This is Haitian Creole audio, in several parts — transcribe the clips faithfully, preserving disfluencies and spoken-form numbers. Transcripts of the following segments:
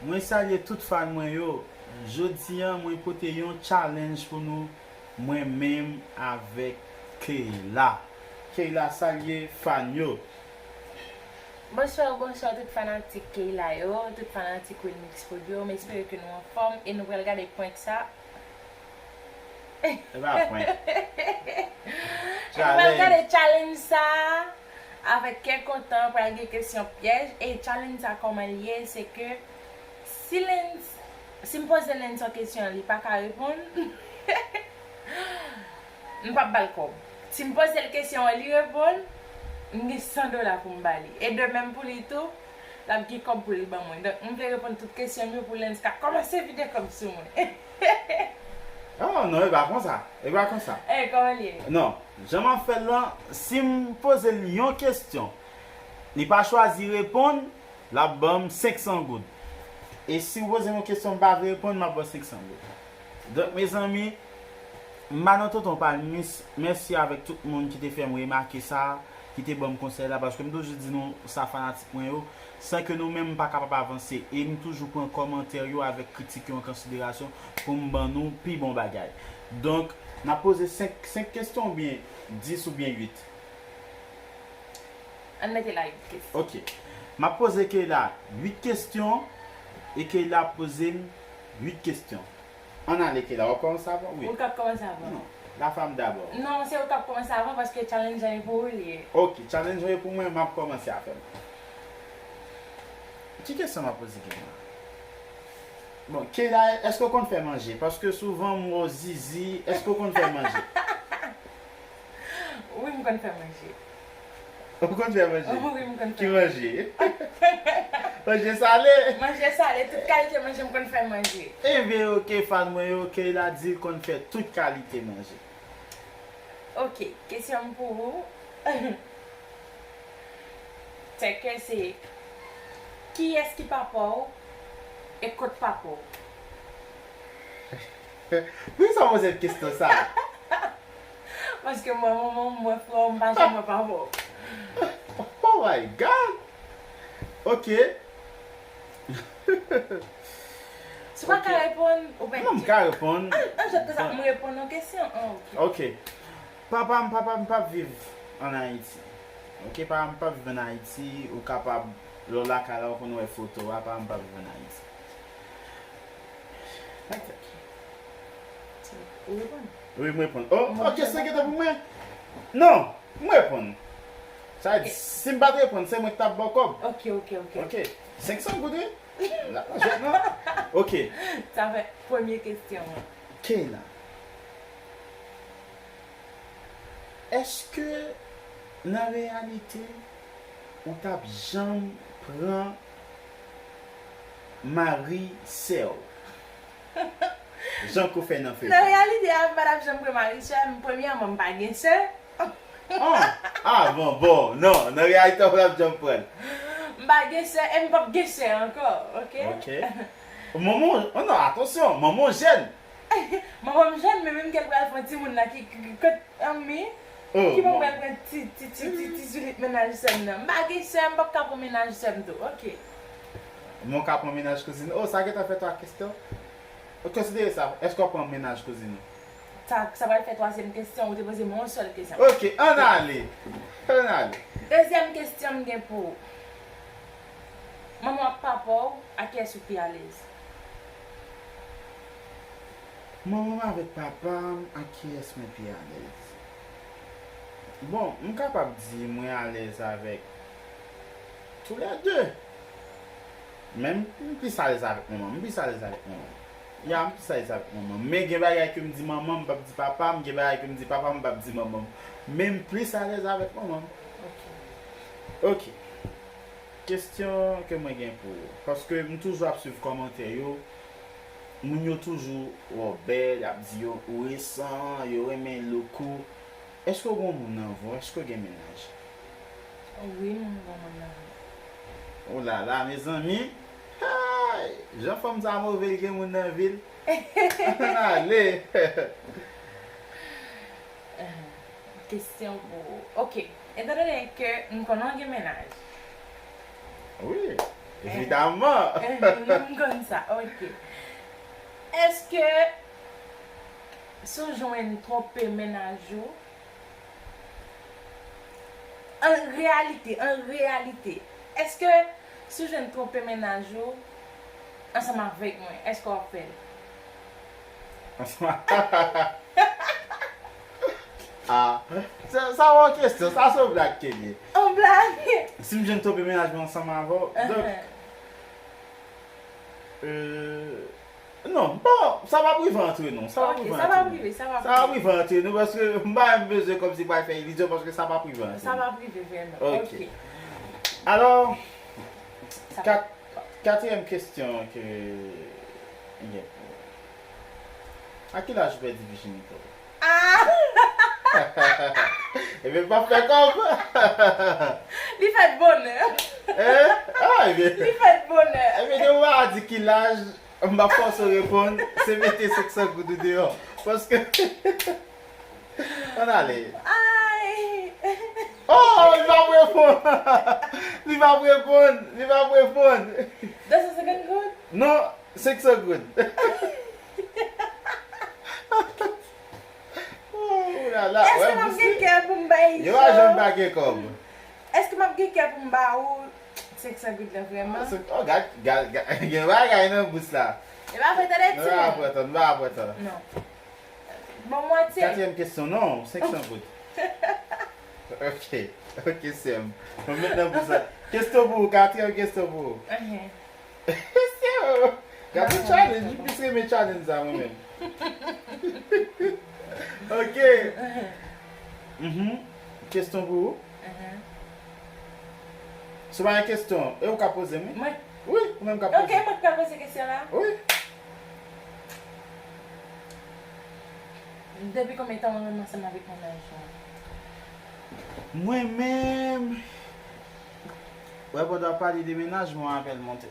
Mwen salye tout fan mwen yo. Jodi a, mwen pote yon challenge pou nou, mwen menm avèk Keyla. Keyla, salye fan yo. Bonswa, bonswa tout fanatik Keyla yo, tout fanatik Wilmix Prod yo. M espere ke nou anfòm e nou pral gade prank sa. E pa prank. E nou pral gade challenge sa avèk kè kontan, pral gen kesyon pyèj. E challenge sa kòman l ye, se ke si Lens, si m poze Lens yon kesyon, li pa ka reponn, m p ap ba l kòb. Si m poze l kesyon an, li reponn, m gen san dola pou m ba li. E de menm pou li tou, l ap gen kòb pou li ban mwen. Donk, m vle reponn tout kesyon m yo pou Lens ka kòmanse vide kòb sou mwen. Oh, non, e pa konsa. E pa konsa. E, kòman l ye? Non, jan m ap fè l lan, si m poze l yon kesyon, li pa chwazi reponn, l ap ban m senk san goud. E si w poze m yon kesyon, m pa vle reponn, m ap ba w senk san goud. Donk, mezanmi, m pa nan tonton palmis, mèsi avèk tout moun ki te fè m remake sa, ki te ban m konsèy la, paske m toujou di nou sa fanatik mwen yo, san ke nou menm m pa kapab avanse. E m toujou pran kòmantè yo avèk kritik yo an konsiderasyon pou m ban nou pi bon bagay. Donk, n ap poze senk, senk kesyon oubyen dis oubyen uit? Ann mete la uit kesyon. Ok. M ap poze Keyla uit kesyon e Keyla ap poze m uit kesyon. Ann ale Keyla, w ap kòmanse avan? Wi. Ou k ap kòmanse avan. Non, la femme d'abord. Non, se ou k ap kòmanse avan paske challenge an e pou ou li ye. Ok, challenge an e pou mwen, m ap kòmanse avè l. Ki kesyon m ap poze Keyla? Bon, Keyla, èske w konn fè manje? Paske souvan m wè w zizi, èske w konn fè manje? Wi, m konn fè manje. Ou konn fè manje? Wi, m konn fè Ki manje? Manje sale? Manje sale, tout kalite manje m konn fè manje. Ebyen, ok, fan mwen yo, Keyla di l konn fè tout kalite manje. Ok, kesyon m pou ou. Tèkè se, kiyès ki papa w e kot papa w? Poukisa w poze m kesyon sa? Paske m wè manman w, m wè frè w, m pa janm wè papa w. Oh my God! Ok. Si w pa ka reponn, ou pèdi. Non, m ka reponn. An, an, jòt konsa, m reponn yon kesyon. An, ok. Ok. Papa m, papa m p ap viv ann Ayiti. Ok, papa m p ap viv ann Ayiti, ou kapab, lè w lakay la, ou konn wè foto a, papa m p ap viv ann Ayiti. Ou reponn? Wi, m reponn. Oh, ok, se gentan pou mwen? Non, m reponn. Sa vle di, si m pa t reponn, se mwen ki t ap ba w kòb. Ok, ok, ok. Ok, senk san goud, wi. La, jwèt non. Ok. Sa fè premye kesyon an. Keyla. Èske nan reyalite ou t ap janm pran mari sè w? Jan ke w fè nan feyton. Nan reyalite a, m pa t ap janm pran mari sè m. Premyèman, m pa gen sè. Ah, ah, bon, bon, non, nan reyalite a, w p ap janm pran l. M pa gen sè e m p ap gen sè ankò, ok? Ok. Manman, oh non, atansyon, manman w jèn. Manman m jèn, men menm ke l pral pran timoun la ki, ki, ki kot anmi, ki manman l pran ti, ti, ti, ti, ti zilit mennaj sè m nan. M pa gen sè, m p ap ka pran mennaj sè m tou, ok. Men w ka pran mennaj kouzin ou. Oh, sa gentan fè twa kesyon. Ou konsidere sa, èske w ap pran mennaj kouzin ou? Sa, sa pral fè twazyèm kesyon, ou te poze mwen yon sèl kesyon. Ok, ann ale. Ann ale. Dezyèm kesyon m gen pou ou. Manman w ak papa w, ak kiyès ou pi alèz? Manman m avèk papa m, ak kiyès mwen pi alèz? Bon, m kapab di mwen alèz avèk toulède. Men m, m plis alèz avèk manman m. M plis alèz avèk manman m. Ya, m plis alèz avèk manman m. Men gen bagay ke m di manman m, m p ap di papa m. Gen bagay ke m di papa m, m p ap di manman m. Men m plis alèz avèk manman m. Ok. Kesyon ke mwen gen pou ou. Paske m toujou ap swiv kòmantè yo. Moun yo toujou wè w bèl, y ap di yo ou resan, yo renmen look ou. Èske w gen yon moun nan vi w? Èske w gen mennaj? Wi, m gen moun nan vi m. Oh la la, mezanmi. Hey! Jan fanm sa move, l gen moun nan vi l. Ann ale. Kesyon pou ou. Ok. Etandone ke m konnen w gen mennaj. Wi. Evidaman. M konn sa, ok. Èske si w jwenn twonpe mennaj ou, an reyalite, an reyalite, èske si w jwenn twonpe mennaj ou ansanm avèk mwen, èske w ap fè l? Ansanm a- Ah, sa, sa yon kestyon, sa se yon blag ke l ye. Yon blag? Si m jwenn twonpe mennaj mwen ansanm avè w, donk, euh, non, bon, sa p ap rive antre nou, sa p ap rive antre nou. Sa p ap rive, sa p ap rive. Sa p ap rive antre nou, paske m pa menm bezwen kòmsi pral fè ilizyon, paske sa p ap rive antre nou. Sa p ap rive vrèman. Ok. Ok. Alò, kat-, katriyèm kestyon ke m gen pou ou. A ki laj ou pèdi vijinite w? Ah! Ebyen, m p ap fè kòb. Li fèt bonè. Hein? Ah, ebyen. Li fèt bonè. Ebyen, depi w pa di ki laj, m p ap fòse w reponn, se mete senk san goud ou deyò. Paske, ann ale. Ay! Oh, li p ap reponn. Li p ap reponn. Li p ap reponn. De san senkant goud? Non, senk san goud. Oh, oulala. Èske m ap gen kè pou m bay... Yo pa janm pa gen kòb. Èske m ap gen kè pou m ba ou senk san goud la vrèman? Oh, gad, gad, gad, gen bagay nan bous la. E pa vre, tande ti moun. Nou pa pran tan, nou pa pran tan. Non. Bon, mwatye. Katriyèm kestyon, non, senk san goud. Ok, ok, sè m. Mwen met nan bous la. Kestyon pou ou, katriyèm kestyon pou ou. Sè m. Gade challenge, m plis renmen challenge sa mwen menm. Ok. Mhm. Kestyon pou ou. Si w pa gen kestyon, e ou ka poze m, wi. Mwen? Wi, ou menm ka poze. Ok, mwen ka poze kestyon la? Wi. Depi konbyen tan ou renmen ansanm avèk mennaj ou? Mwen menm, wè, pandan w ap pale de mennaj, mwen apèl monte.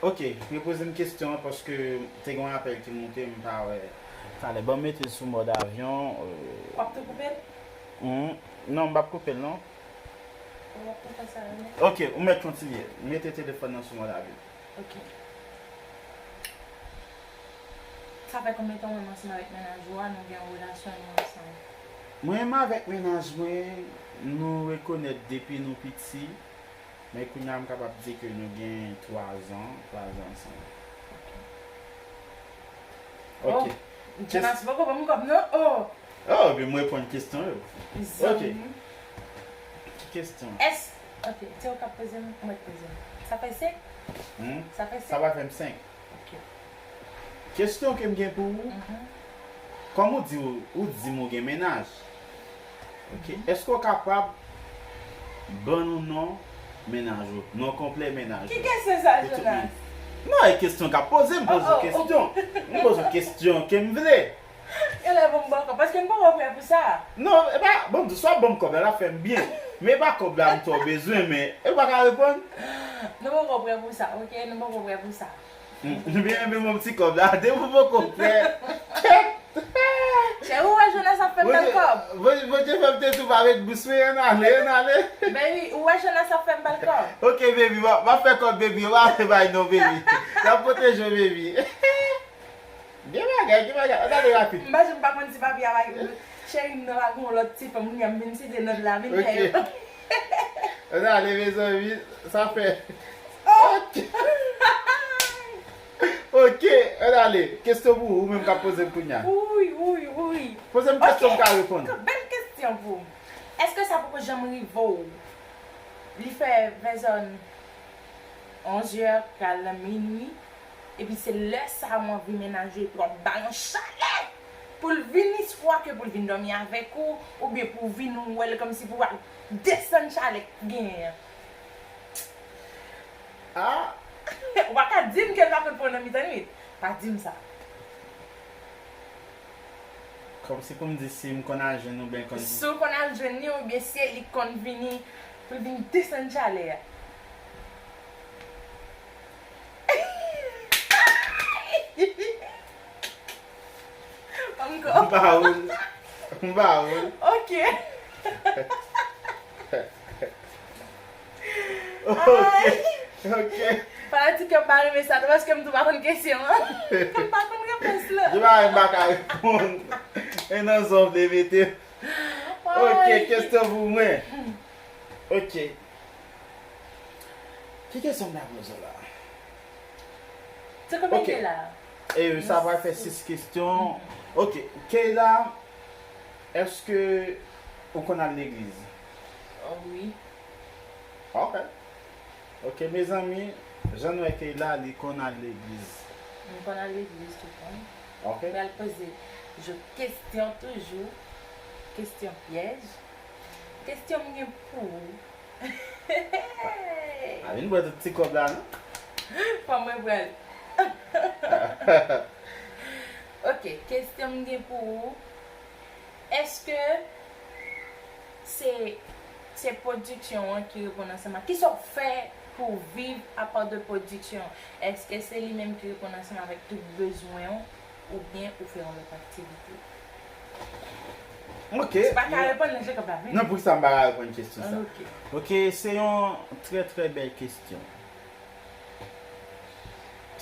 Ok, repoze m kestyon an paske te gen yon apèl ki monte, m pa wè. Talè, ban m mete l sou mòd avyon. Euh. W ap tou koupe l? Hmm, non, m p ap koupe l, non. Ou ap tou fè sa, non? Ok, ou mèt kontinye. Mete telefòn nan sou mòd avyon. Ok. Sa fè konbyen tan ou menm ansanm avèk mennaj ou a, nou gen yon relasyon, nou ansanm? Mwen menm avèk mennaj mwen, nou rekonèt depi nou piti. Men kounye a m kapab di ke nou gen twa zan, twa zan ansanm. Ok. Oh, Jonas poko ban m kòb non. Oh. Oh, epi m reponn kestyon yo. Ok. Ki kestyon? Èske, ok, se ou k ap poze m, mwen k poze m. Sa fè senk? Hmm? Sa fè senk? Sa va fè m senk. Ok. Kestyon ke m gen pou ou, kòm ou di, ou, ou di m ou gen mennaj. Ok. Èske w kapab ban nou non mennaj ou? Non konplè mennaj ou. Ki kestyon sa, Jonas? Non, e kestyon k ap poze, m poze w kestyon. M poze w kestyon ke m vle. Yo lè ban m ba w kòb, paske m poko prè pou sa. Non, e pa, bon, swa ban m kòb la, l ap fè m byen. Men e pa kòb la m twò bezwen, men e pa ka reponn. Nou poko prè pou sa, ok? Nou poko prè pou sa. M byen renmen yon ti kòb la, depi w poko prè. Cheri, ou wè Jonas ap fè m bèl kòb. Bondye, Bondye fè m te tou pa met bous mwen, ann ale, ann ale. Baby, ou wè Jonas ap fè m bèl kòb. Ok, baby, m ap, m ap fè kòb, baby, yo pa vle bay non, baby. N ap pwoteje w, baby. Gen bagay, gen bagay. Ann ale rapid. M pa janm pa konn si papi a pa gen lòt. Cheri m nan pa gen yon lòt ti fanm, kounye a m vin site non la, vin fè yo. Ann ale, mezanmi, sa fè. Ok. Ok, ann ale. Kestyon pou ou, ou menm k ap poze m kounye a. Wouy, wouy, wouy. Poze m kestyon, m ka reponn. Ok, bèl kestyon pou ou. Èske sa poko janm rive w? Li fè vè zòn onz è, pral nan minui. Epi se lè sa a ou anvi mennaj ou epi w ap ba l yon chalè pou l vini, swa ke pou l vin dòmi avèk ou, oubyen pou w vin ou wè l kòmsi pou w al desann chalè k genyen an. Ah! Ou pa ka di m ke l pa konn pran w nan mitan nwit. Pa di m sa. Kòmsi pou m di si m konn al jwenn ou byen konn vini. Si w konn al jwenn li oubyen si se li k konn vini pou l vin desann chalè a. Ankò. M pa wè l. M pa wè l. Ok. Ok, ok. Fanatik yo pa renmen sa tou, paske m tou pa konn kesyon an. M pa konn repons la. Yo pa renmen m pa ka reponn. E nan zon vle mete. Ok, kesyon pou mwen. Ok. Ki kesyon m ta poze w la? Se konbyen Ok. Keyla? E sa pral fè sis kesyon. Ok, Keyla, èske ou konn al legliz? Oh, wi. Ok. Ok, mezanmi, jan nou wè Keyla, li konn al legliz. M konn al legliz toutan. Ok. M pral poze jou kesyon toujou. Kesyon pyèj. Kesyon m gen pou ou. Pa vin pran tout ti kòb la, non? Fò mwen pran l. Ok, kesyon m gen pou ou. Èske se, se pwodiksyon an ki reponn ansanm ak, kisa w fè pou w viv apa de pwodiksyon an? Èske se li menm ki reponn ansanm avèk tout bezwen w, oubyen ou fè yon lòt aktivite? Ok. Si w pa ka reponn, Jacob la vini. Non, poukisa m pa ka reponn kesyon sa? Ok. Ok, se yon trè, trè bèl kesyon.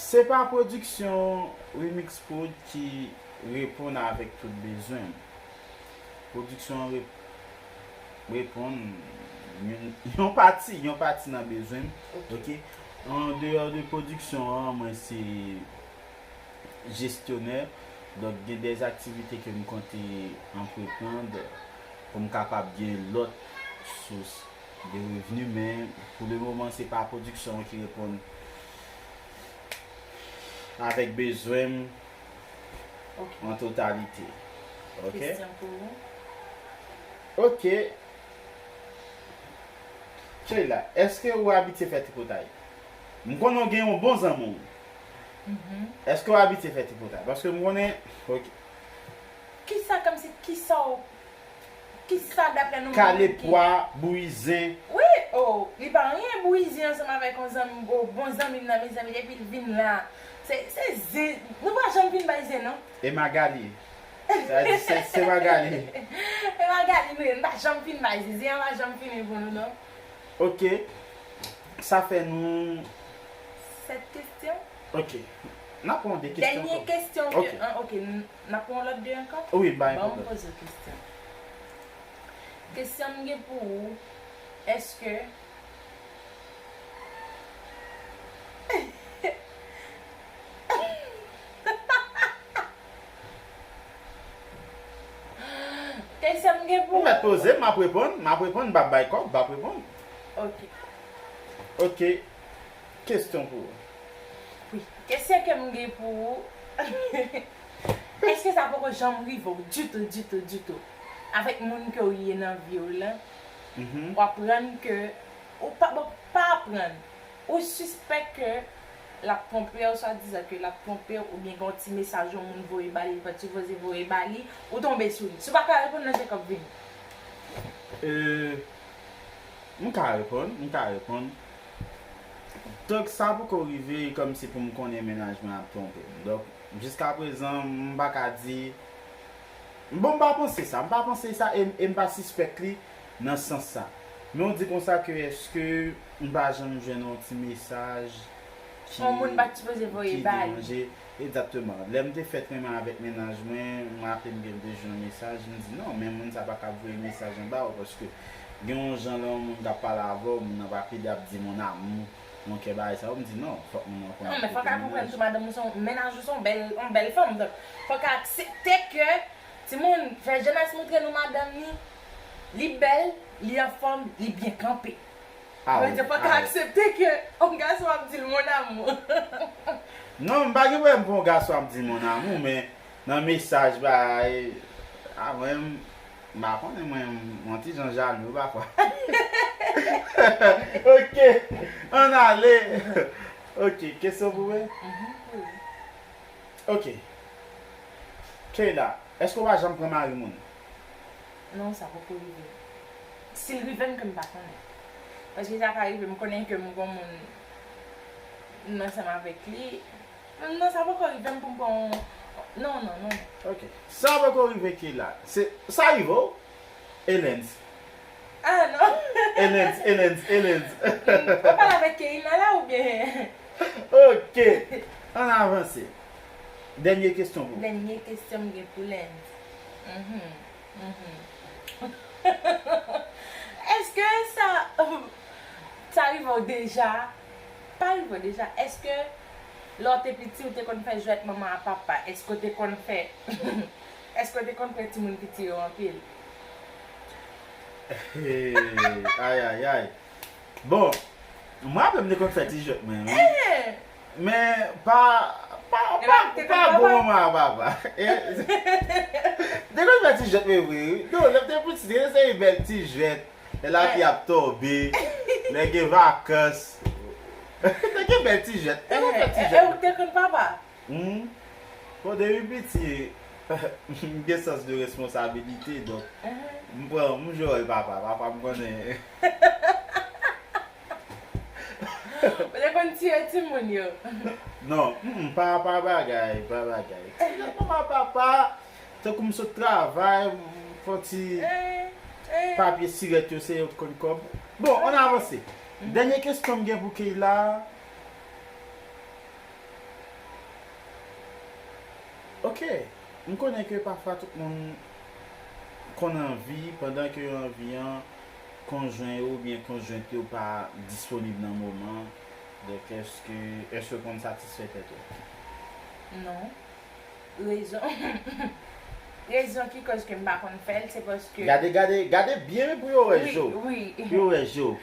Se pa pwodiksyon Remix Prod ki reponn avèk tout bezwen m. Pwodiksyon an rep-, reponn yon, yon pati, yon pati nan bezwen m. Ok. Ok. An deyò de pwodiksyon an, mwen se jestyonè. Donk, gen de aktivite ke m konte antreprann pou m kapab gen lòt sous de revni, men pou le moman, se pa pwodiksyon an ki reponn avèk bezwen m Ok. an totalite. Ok? Kesyon pou ou. Ok. Sheila, èske ou abitye fè tripotay? M konnen w gen yon bon zanmi w. Mhm. Èske w abitye fè tripotay? Paske m konnen, ok. Kisa, kòmsi, kisa w, kisa daprè nou menm Kale ki pwa, bouyi zen. Wi, oh, li pa anyen bouyi zen ansanm avèk yon zanmi, oh, bon zanmi m nan, mezanmi, depi l vin la. Se, se zen, nou pa janm fin bay zen, non. E Magali. Sa vle di se, se Magali. E Magali, nou ye, nou pa janm fin bay zen, zen an pa janm fini pou nou, non. Ok. Sa fè nou Sèt kesyon. Ok. N ap pran de kesyon Dènye ankò. Kesyon ke, Ok. An, ok, n, n ap pran lòt de ankò? Wi, bay Bon, m pwoblèm. Poze w kesyon. Kesyon m gen pou ou, èske Kesyon m gen pou Ou mèt poze, m ap reponn, m ap reponn, m p ap bay kòb, m ap reponn. Ok. Ok. Kesyon pou ou. Wi. Kesyon ke m gen pou ou, èske sa poko janm rive w ditou, ditou, ditou? Avèk moun ke w ye nan vi w lan, Mhm. w aprann ke, ou pa, bon, pa aprann. Ou sispèk ke l ap twonpe w, swadizan ke l ap twonpe w, oubyen gen yon ti mesaj yon moun voye ba li, li pa t sipoze voye ba li, ou tonbe sou li. Si w pa ka reponn, lè Jacob vini. Euh, m ka reponn, m ka reponn. Donk, sa poko rive kòmsi pou m konnen mennaj mwen ap twonpe m. Donk, jiskaprezan, m pa ka di, bon, m pa panse sa, m pa panse sa, e, e m pa sispèk li nan sans sa. Men w di konsa ke èske m pa janm jwenn yon ti mesaj ki, On moun pa t sipoze voye ki ba li. Deranje? Egzakteman. Lè m te fèk renmen avèk mennaj mwen, m raple m ke m te jwenn yon mesaj, m di, "Non, men moun sa pa ka voye mesaj anba w, paske gen yon jan lè yon moun k ap pale avè w, moun nan pa pede ap di mon amour, mon cœur, bagay sa yo." M di, "Non, fòk moun nan konnen kote mennaj." Non, men fòk a konprann tou, madanm ou se yon, mennaj ou se yon bèl, yon bèl fanm. Donk, fòk a aksepte ke, timoun, fè Jenas montre nou madanm ni, li bèl, li anfòm, li byen kanpe. Ah, wi, fòk a aksepte ke yon gason ap di l mon amour. Non, m pa gen pwoblèm pou yon gason ap di mon amour, men nan mesaj, bagay, a, mwen, m pa konnen, mwen, m yon ti jan jalou pafwa. Ok, ann ale. Ok, kesyon pou mwen? Mhm, pou ou. Ok. Keyla, èske w pa janm pran mari moun? Non, sa poko rive m. Si l rive m, ke m pa konnen. Paske sa ka rive m, konnen ke m gon moun m ansanm avèk li. Non, sa poko rive m pou m pran yon, non, non, non. Ok. Sa poko rive Keyla. Se, sa rive w? Elens. Ah non. Elens, Elens, Elens. Ou pale avèk Keina la oubyen? Ok. Ann avanse. Dènye kesyon pou ou. Dènye kesyon m gen pou Lens. Mhm. Mhm. Èske sa sa rive w deja? Pa rive w deja. Èske lè w te piti ou te konn fè jwèt manman a papa? Èske w te konn fè Èske w te konn fè timoun piti yo anpil? Hey, ayayay. Bon, mwen apre m te konn fè ti jwèt mwen, wi. Men pa pa pa pa gwo manman a papa. Te konn fè ti jwèt mwen vre, wi. Non, lè m te piti, te gen seri bèl ti jwèt. Lè lapli ap tonbe, lè gen vakans. Te gen bèl ti jwèt. Te konn fè ti jwèt. Ou te konn papa? Hmm. Bon, depi piti, m gen sans de responsabilite, donk m pran, m jwe wòl papa. Papa m konnen. Ou te konn tiye timoun yo? Non, mm, pa, pa bagay, pa bagay. Ti jwèt manman papa, tankou m sot travay, m fè ti papye sirèt yo, se yo k konn kòb. Bon, ann avanse. Dènye kesyon m gen pou Keyla. Ok, m konnen ke pafwa tout moun konn anvi, pandan ke yo anvi an, konjwen yo oubyen konjwent yo pa disponib nan moman. Donk, èske, èske w konn satisfè tèt ou? Non. Rezon Rezon ki kòz ke m pa konn fè l, se paske Gade, gade, gade byen pou yo wè je w. Pou yo wè je w.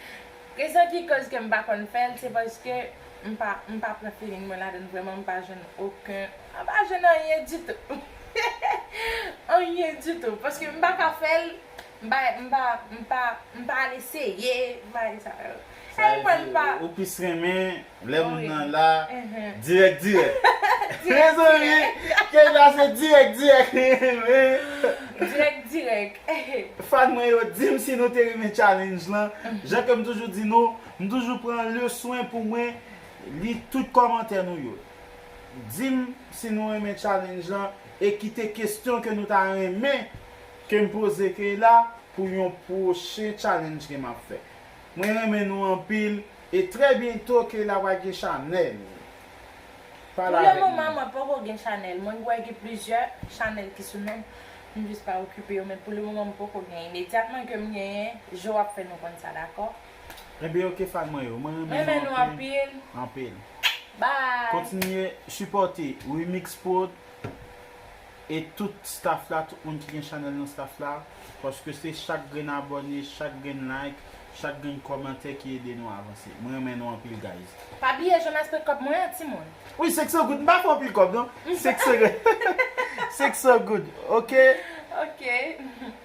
Rezon ki kòz ke m pa konn fè l, se paske m pa, m pa pran feeling mwen ladan l vrèman, m pa jwenn okenn, m pa jwenn anyen ditou. Anyen ditou. Paske m pa ka fè l, m pa, m pa, m pa, m pa al eseye, m pa fè sa. Sa vle di, ou plis renmen lè moun nan la, dirèk, dirèk. Mezanmi, Keyla se dirèk, dirèk li renmen. Dirèk, dirèk. Fan mwen yo, di m si nou te renmen challenge lan. Jan ke m toujou di nou, m toujou pran le swen pou mwen li tout kòmantè nou yo. Di m si nou renmen challenge lan e kite kesyon ke nou ta renmen ke m poze Keyla pou yon pwochen challenge ke m ap fè. Mwen renmen nou anpil e trè byento Keyla va gen chanèl. Pou le moman, mwen poko gen chanèl. Mwen wè gen plizyè chanèl ki sou non m. M jis pa okipe yo, men pou le moman, m poko gen. Imedyatman ke m genyen, je w ap fè nou konn sa, dakò? Ebyen, ok, fan mwen yo. Mwen renmen nou anpil. Anpil. Bye. Kontinye sipòte Remix Prod e tout staff la, tout moun ki gen chanèl nan staff la, paske se chak grenn abòne, chak grenn like, chak grenn kòmantè ki ede nou avanse. Mwen renmen nou anpil, guys. Pa bliye Jonas pran kòb mwen an, timoun. Wi, senk san goud, m pa fè anpil kòb non. Senk san goud. Senk san goud, ok? Ok.